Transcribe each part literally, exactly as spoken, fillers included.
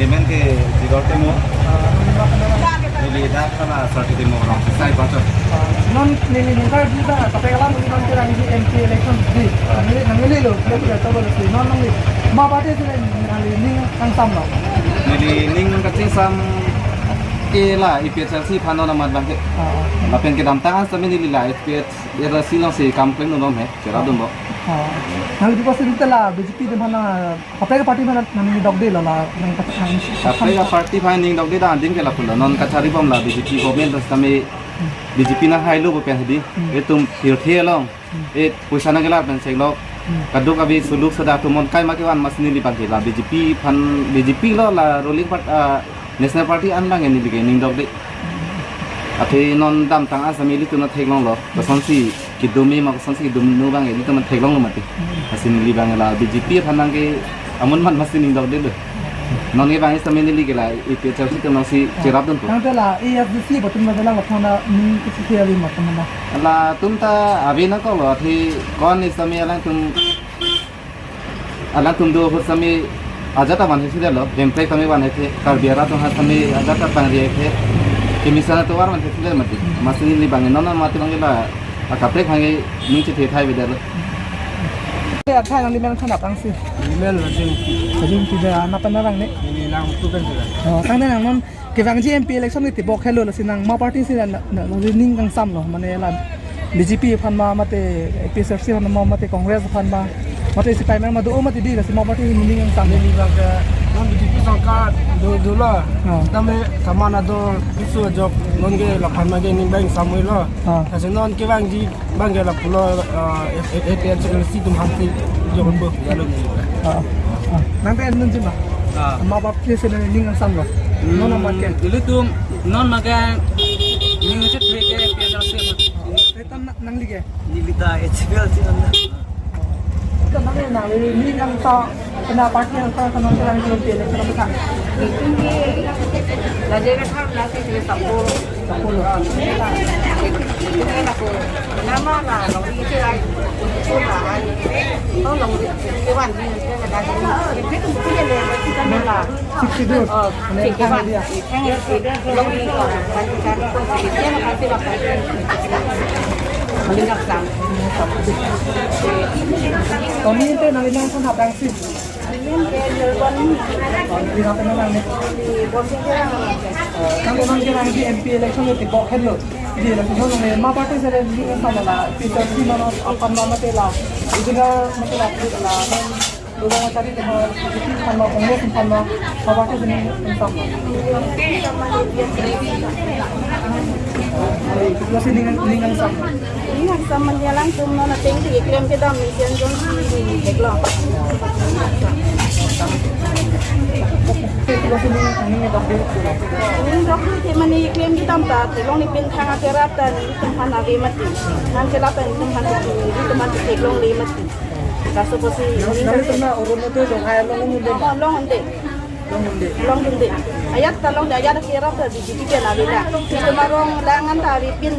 Payment ke zero timo. Neli dak kana sorti timo orang. Sai bacot. Non neli ningkar juga, tapi kalau mungkin nanti lagi di M P election di, nanti nanti lo, dia tidak tahu lagi. Non nanti, ma party sih nanti ning kangsam lo. Neli ning kachesam ke la A P H L C aphan non amat bangke. Lapen kedamtang setame neli la A P H L C alongsi kam klem non he, cherap dun bo. Nanti juga sih la B J P di mana, apa ke party mana nanti dok de la la yang kata. Apa ke party aphan ning dok de dan din ke lapulo. Non kachari bom la B J P government setame B J P nang hailo bo pen hedi. Itum pirthe along. E poisa nang kelar pen seklok. Kaduk abi suluk sada tumon kai ma kevan mas neli bangke la B J P aphan B J P lo la ruling part, ah, National Party an bang neli ke ning dok de. Athe non damtang setame ilitum theklonglo. Kosonsi kedome ma kosonsi kedome no bang ilitum theklonglo mati. Lasi neli bang la B J P aphan nang ke amun man mas ning dok de lo. Non ke bang setame neli ke la A P H L C atum nangsi cherap dun po. Tangte la A S D C atum na dalang laphana ning kisi ke abi mat mana. Latum ta abi nangkoklo athe ko-an setame alangtum, alangtum do ahut setame ajat avan hesi lo, Hemprek tame van hesi, Karbi arat atum ha setame ajat apangri hesi, kemisa na tovar van hesi mati. Mas neli bang non mati bang la akaprek bang ning chethe thai beda lo. Ya, thai nang di men khanap angsi. Di men lo jeng. Jeng tidak anak penarang ni. Neli lang tu kan sudah. Oh, tangte nang non kevangji M P election ni tibok helo lasi nang ma party si na, na, na ning kangsam lo, mane la B J P aphan ma mate A P H L C aphan ma mate Congress aphan ma mate C P I M ma do mate di lasi ma party ning kangsam. Neli bang ke non B J P sangka do do la. Oh. Tame kamana do isu ajok non ke laphan ma ke ning bang samui lo. Oh. Kasi non kevangji bang ke lapulo, ah, A P H L C atum hamsi jokon bo ya lo ni. Ah, ah. Nang pen nun jima. Ah. Ma bap ke sene ning kangsam lo. Hmm, non nama ke. Ilitum non ma ke ning chethe ke A P H L C ma. Tetan nang lagi. Neli ta H P L C nang. Tetan nang nang ning kangsam. Kena party yang kena kena kena kena kena kena. Itu ni, lagi kena lagi kena sapul. Sapul. Nama lah, long di kira. Sapul lah. Oh, long di kira ni kena lagi. Itu tu dia ni, kita ni lah. Sixty-two. Oh, sixty-one. Long di kira. Kita ni pun sixty-one, kita ni pun sixty-one. Paling kangsam. Kami itu nang ning kangsam hap angsi. Nang ke nang di M P election ni tibok helo. Di la kino nang ma party sene ning kangsam la, Peter si mano aphan ma mate la. Ijina mate la, la, la, lo bang tadi ke ma, iti aphan ma, Congress aphan ma, ma party sene ning kangsam. Lo si ning, ning kangsam. Ning kangsam mane alangtum non ateng keklem kedam ni sian jongsi theklong. Ning dok ke mane keklem kedam ta theklong ni pen thang akerap ta nelitum aphan ave mati. Nang kelap ta nelitum aphan theklong le mati. Kaso pusi ning kangsam. Nelitum na Orunodoi dong hai long un-e. Oh, long un-e. Long un-e. Long un-e. Ayat ta long un-e, ayat akerap ta B J P ke nave la. Nelitum arong lang an ta ave pin,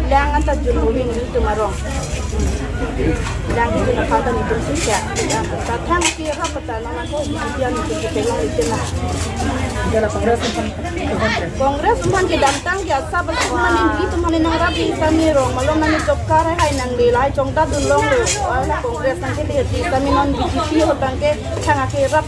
lang an ta jun moving nelitum arong. Lang ke jun aphan ta nelitum si kya. Ta thang akerap ta nang ko B J P an nelitum ke long nelitum na. Dia la Congress aphan, aphan ke. Congress aphan kedamtang ke asap asap mane nelitum mane nangrap di sami rong malom nang job card hai nangle lahai chongdat dun longlo. Ala Congress nang kele di sami non B J P ahut tangke thang akerap